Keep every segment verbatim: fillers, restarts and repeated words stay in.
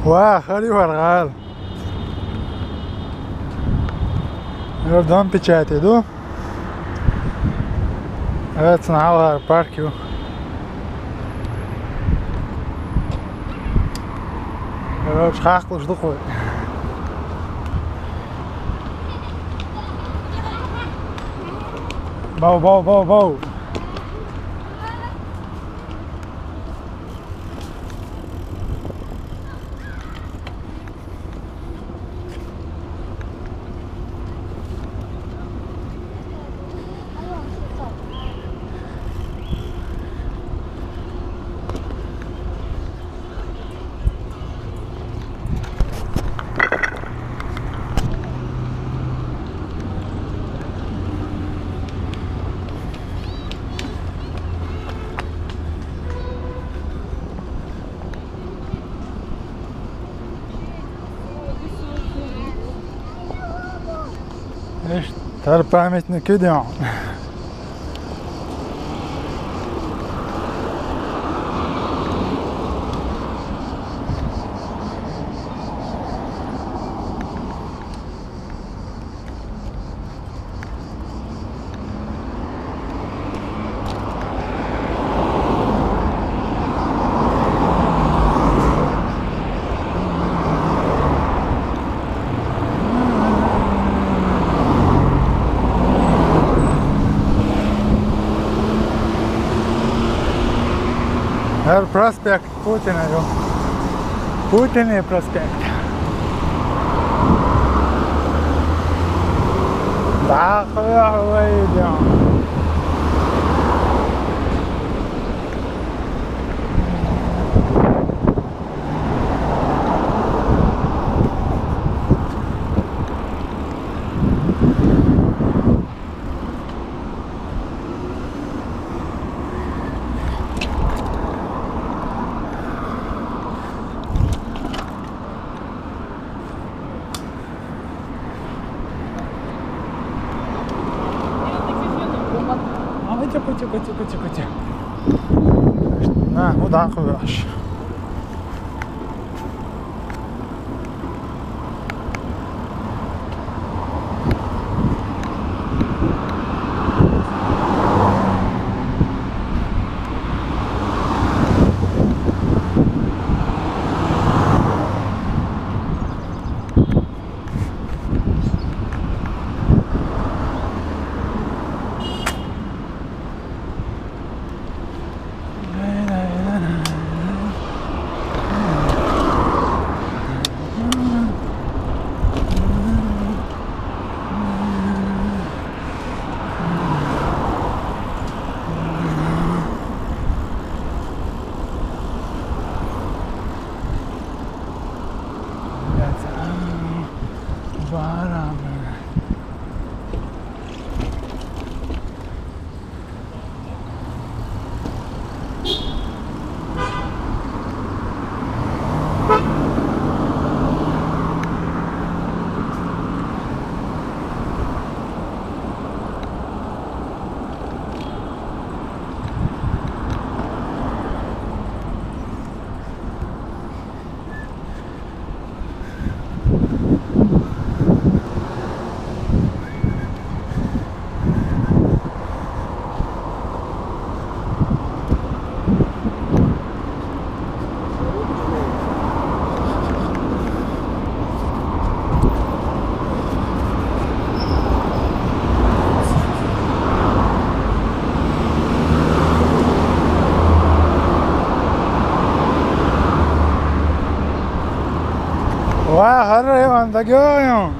Ва, хӀара ю хӀара гӀала. ХӀара дом печати ду. ХӀара цунхьа гӀара парк ю. Короче, хахкалуш ду-кх вай. Бов, бов, бов, бов. Ишт, тар памятник ю ден. ХӀара проспект Путина ю. Путина проспект. Да, хуя вайдем. Ай, тихо, тихо, тихо, тихо, тихо. На, ну да, хорош. That's, um, bottom. Ва, хӀара район дагайоагӀа.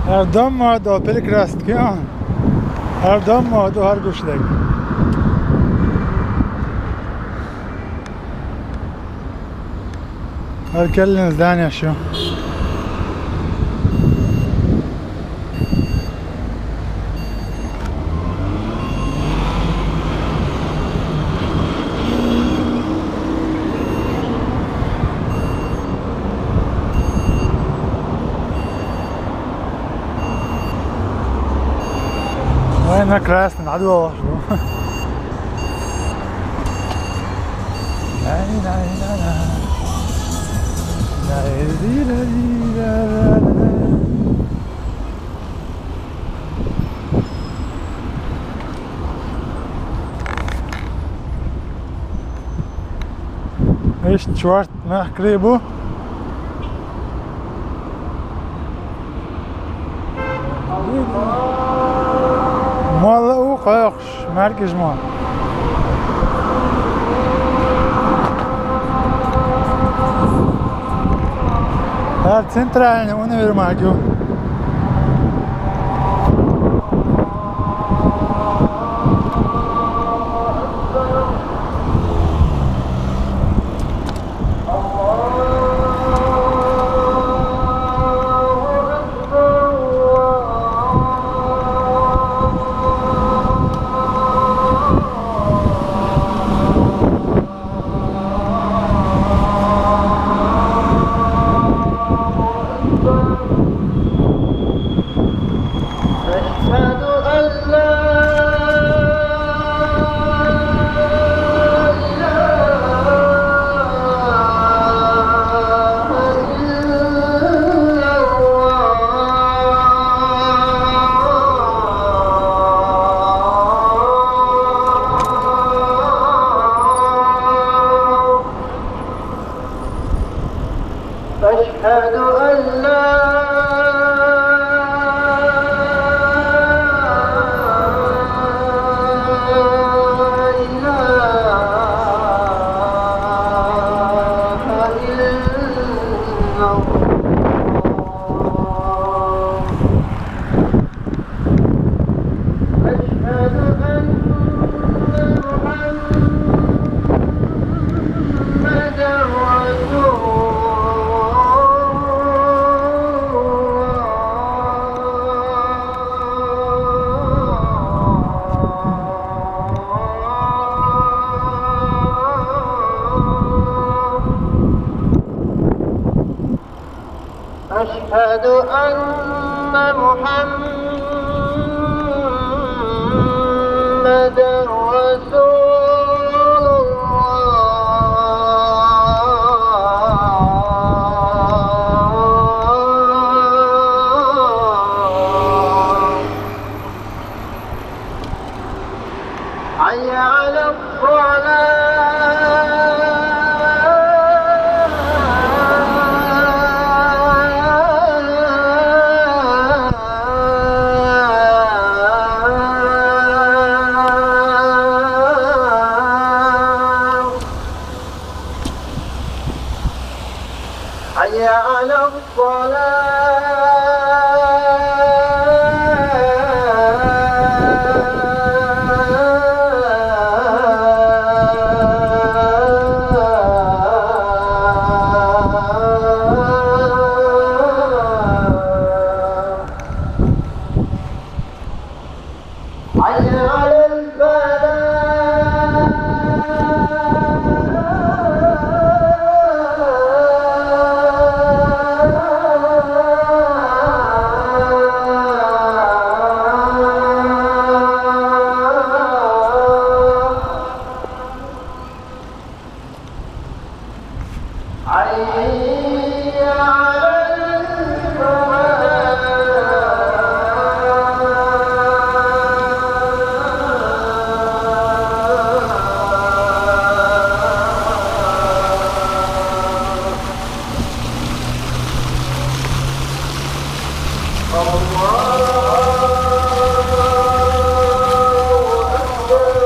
ХӀара дом ма ду, перекресток я. ХӀара дом ма ду, хӀара гуш дерг. ХӀара кӀалин зданиеш я. Вай, на красный, надо было. Ай, ай, ай, ай. Ишт чорт мехкарий бу. Молла у кхойкхуш, маьркӀажа мо. ХӀара центральный универмаг ю. أشهد أن لا إله إلا الله. أشهد أن لا إله إلا الله. أشهد أن محمدا رسول الله. أشهد أن محمدا رسول الله. حي على الصلاة. حي على الصلاة. حي على الفلاح. حي على الفلاح. الله أكبر.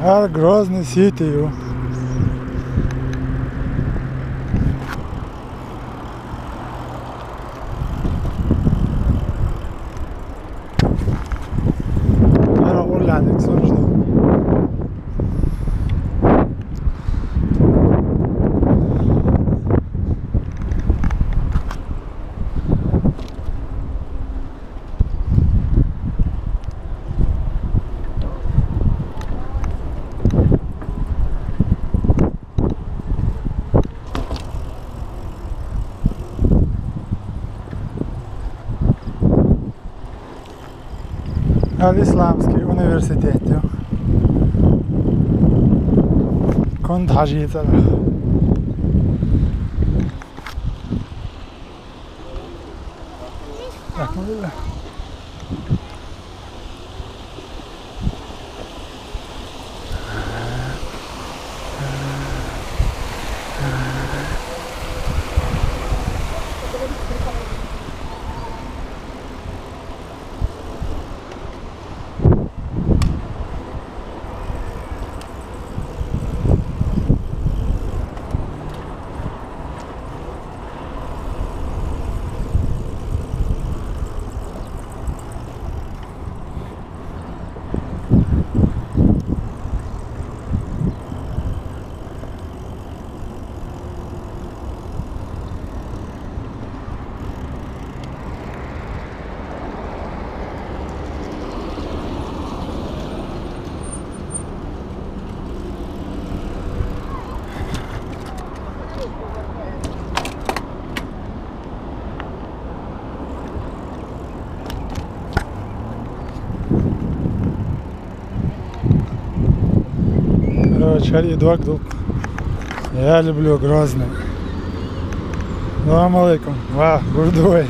Ар Грозный Сити ю. Ара Орлянек соржу. Ал-Исламский университет ю. Кун тхьажийцӀара. Короче, хӀара и дог ду. Я люблю Грозный. Салам алейкум. Ва, гурдуй.